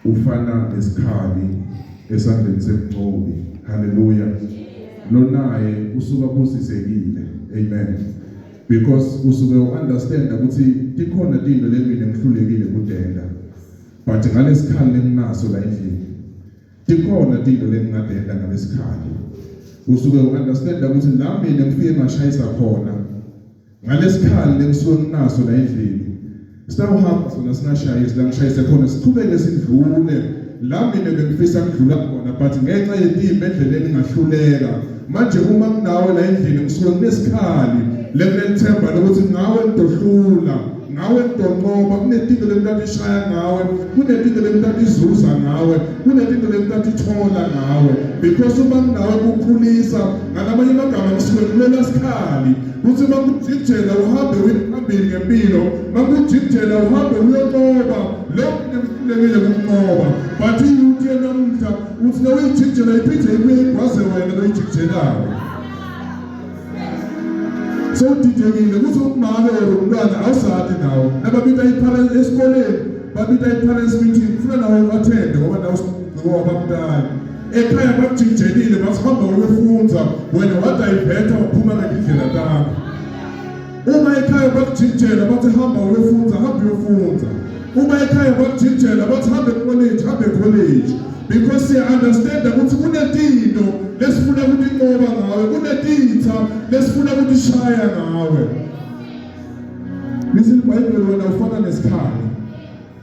Ufana nesikhali esandleni semnqobi. Haleluya. Lonaye usuka busisekile. Amen. Because usuke uunderstand ukuthi tikhona tinto lemine ngihlulekile kudenda. But ngalesikhali lenginaso la endlini tikhona tinto lengingadenda ngalesikhali. Usuke uunderstand ukuthi la mina ngifike ngashayisa khona ngalesikhali lengisuke nginaso la endlini sitawuhamba sona singashayisi la ngishayise khona, siqhubeke sidlule la mina bengifisa kudlula khona, but ngenxa yetimba endleleni ngahluleka. Manje uma nginawe la endlini, ngisuke nginesikhali lenginelithemba lokuthi ngawe ngidohlula, ngawe ngidonqoba. Kunetinto lemntathu ishaya ngawe, kunetinto lemntathu izuza ngawe, kunetinto lemntathu ithola ngawe, because uma nginawe kukhulisa. Ngalamanye amagama, ngisuke ngilwela sikhali kuthi makujikijela uhambe uye phambili ngempilo, makujikijela uhambe uyonqoba lokhu nemihlulekile kunqoba. But iyouth yenamuhla uthi nawuyijikijela iphinde ibuye igwaze wena loyijikijelayo. Sewudidekile ukuthi umake or umntwana awusadi nawo. Nababita i-parents esikoleni, babita i-parents meeting, kufuna nawe u-attende ngoba nawe wabamntana. Ekhaya bakujikijelile, basihamba uyofunza, wena wadayiveta waphuma ngendlela takho. Uma ekhaya bakujikijela bathi hamba uyofunza, hamba uyofunza. Uma ekhaya bakujikijela bathi hambe college, hambe college, because siya understand ukuthi kunetinto lesifuna ukutinqoba ngawe, kunetitha lesifuna ukutishaya ngawe. Lithi iBhayibheli, wena ufana nesikhali.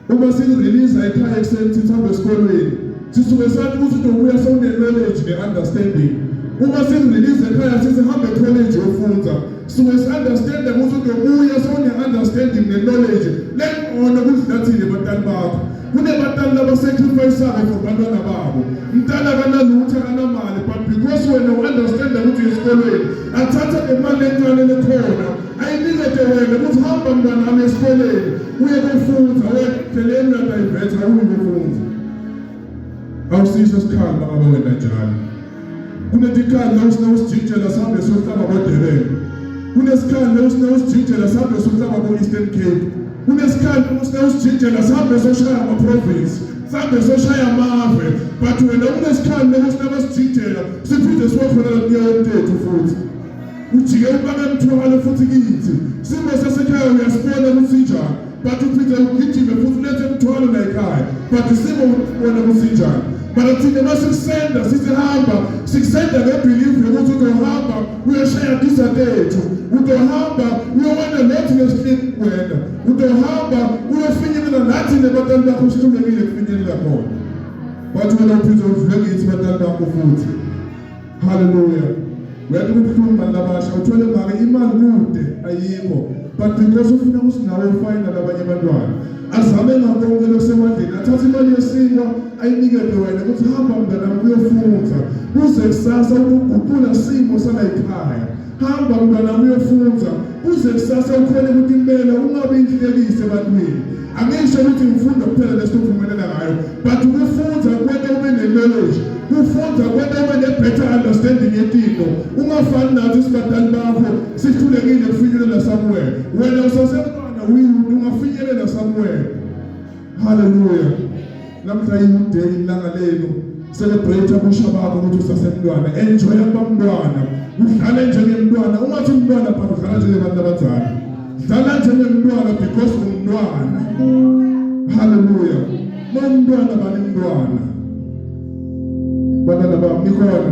Uma sikurelease ekhaya ekuseni sithi hambe esikolweni, sisuke sathi ukuthi uzobuya sewune-knowledge ne-understanding. Uma sikurelease ekhaya sithi hambe college yofunza, suke si-understande ukuthi uzobuya sewune-understanding ne-knowledge lengcono kudlula thina batali bakho. Kunebatali labasacrifice-ako for bantwana babo. Mntana akanalutho, akanamali, but because wena u-understanda ukuthi uye esikolweni, athathe le mali encane lekhona ayinikete wena ukuthi hamba mntanami esikoleni uye kofunza. Wena endleleni uyadayivetha uye kofunza. Awusiso isikhali mangabe wena njalo. Kunetikhali la usina usijijela sihambe siyohlaba koDurban, kunesikhali la usina usijijela sihambe siyohlaba ko-Eastern Cape, kunesikhali usina usijijela sihambe soshaya ama-province, sihambe soshaya amave. But wena kunesikhali la usina basijijela siphinde siwakhona la kunyaka tethu futhi ujike ubake emthwalo futhi kithi. Simo sasekhaya uyasibona ukuthi sinjani, but uphinde ugijime futhi ulethe emthwalo la ekhaya, but isimo ubona ukuthi sinjani. Mara thina masikusenda sithi hamba, sikusenda ngebelief yokuthi uzohamba uyoshaya tisa tethu, uzohamba uyowena lethi lesihleli wena, uzohamba uyofinyelela nathi nebatali bakho sihlulekile kufinyelela khona, but wena uphinde udlule kithi batali bakho futhi. Haleluya. Uyathi kubuhlungu bantu labasha, uthole make imali kude ayikho, but because ufuna ukuthi nawe ufayina labanye abantwana, azame ngakonke lokusemandleni, athathe imali yesinkwa ayinikete wena ukuthi hamba mntanami uyofunza kuze kusasa ukuguqula simo salayikhaya. Hamba mntanami uyofunza kuze kusasa ukhone ukutimela, ungabe inhlekise ebantwini. Angisho ukuthi ngifunda kuphela lesitophumelela ngayo, but ukufunza kwenta ube ne-knowledge, kufunza kwenta ube ne-better understanding yetinto, ungafani nathi sibadali bakho sihlulekile kufinyelela somewhere. Wena usasemntwana, uyuthi ungafinyelela somewhere. Haleluya. Namhla i-day, ilanga lenu. Celebrate ubusha bakho ukuthi usasemntwana. Enjoy kuba mntwana, udlale njengemntwana. Ungathi umntwana but udlala njengebantu abadala. Dlala njengemntwana because umntwana. Haleluya. Nomntwana bani mntwana, bantwana bami nikhona?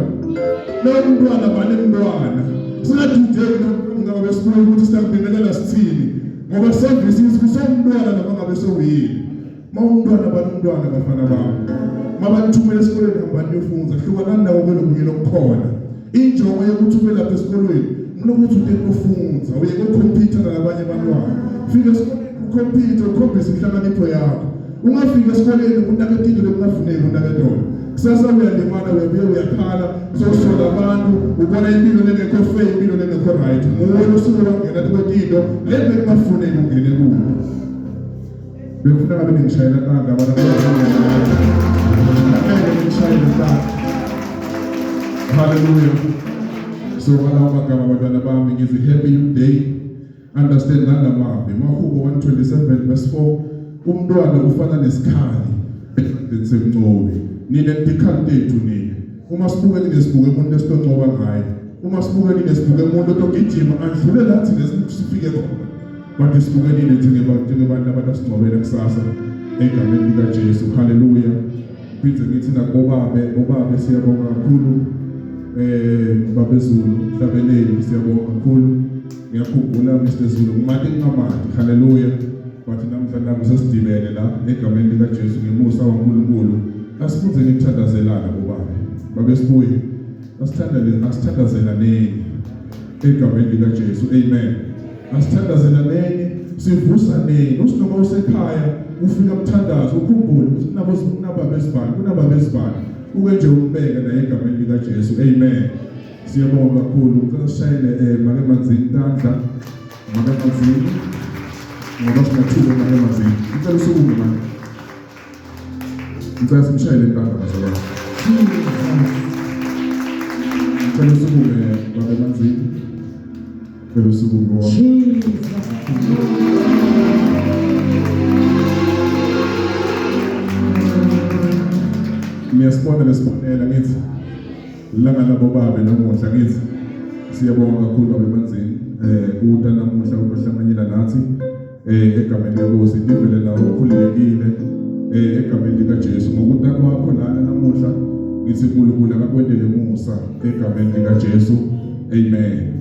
Nomntwana bani mntwana. Singadideki ngabe sibuye ukuthi siyakubingelela sithini, ngoba service kusomntwana noma ngabe sewuyini. Ma umntwana bani umntwana, bafana bami. Mabanithumela esikoleni, hambani niyofunza. Hlukanani nawo kwelokunye lokukhona. Injongo yokuthi ube lapha esikolweni ngulokuthi uye kofunza, uye kokhompyutha nalabanye abantwana. Fika esikoleni ukhompyutha, ukhombise inhlakanipho yakho. Ungafika esikoleni unake tinto lekungafuneki unake tona. Kusasa uyalimala, uyabuye uyakhala, sosola abantu, ubona impilo lengekho fair, impilo lengekho right. Nguwe losuke wangena kwetinto le bekungafuneki ungene kuyo. Bekufuna ngabe ningishayela tandla abantu abangeke ngishayele tandla. Hallelujah. So ngalawo magama, abantwana bami, ngithi happy youth day. Understand nalamavi. Mahubo 127 verse 4, umntwana ufana nesikhali. esikhundleni semncobi. Nina nitikhali tethu nina. Uma sibuke nina sibuke umuntu esitoncoba ngaye. Uma sibuke nina sibuke umuntu otogijima andlule la thina sifike khona. Kodwa sibuke nina njengebantu njengebantu abatasingcobela kusasa egameni likaJesu. Haleluya. Phinde ngithi nakubobabe, bobabe siyabonga kakhulu babezulu mhlabeleli siyabonga kakhulu. Ngiyakhumbula Mr Zulu ngimati ngingamati. Haleluya. Bathi namhla nami sesidibene la egameni likaJesu ngemusa waNkulunkulu. Asifunde ngithandazelana bobabe. Babe sibuye. Asithandele asithandazelaneni egameni likaJesu. Amen. Asithandazelaneni sivusaneni. Usinoma usekhaya ufika umthandazo ukhumbule ukuthi kunabo kunababa esibani kunababa esibani uke nje umbeke naye egameni likaJesu. Amen. Siyabonga kakhulu. Ngicela sishayele make Manzini tandla. Make Manzini. Ngoba sinathuba make Manzini. Ngicela usukume manje. Ngicela simshayele intandla bazalwane. Ngicela usukume babe Manzini. Ngicela usukume wami. Niyasibona lesibonela ngithi langa labo babe namuhla ngithi siyabonga kakhulu babe Manzini kuta namuhla utohlanganyela nathi egameni lenkosi livele nawe ukhululekile egameni likaJesu ngokuta kwakho lana namuhla ngithi uNkulunkulu akakwendele musa egameni likaJesu. Amen.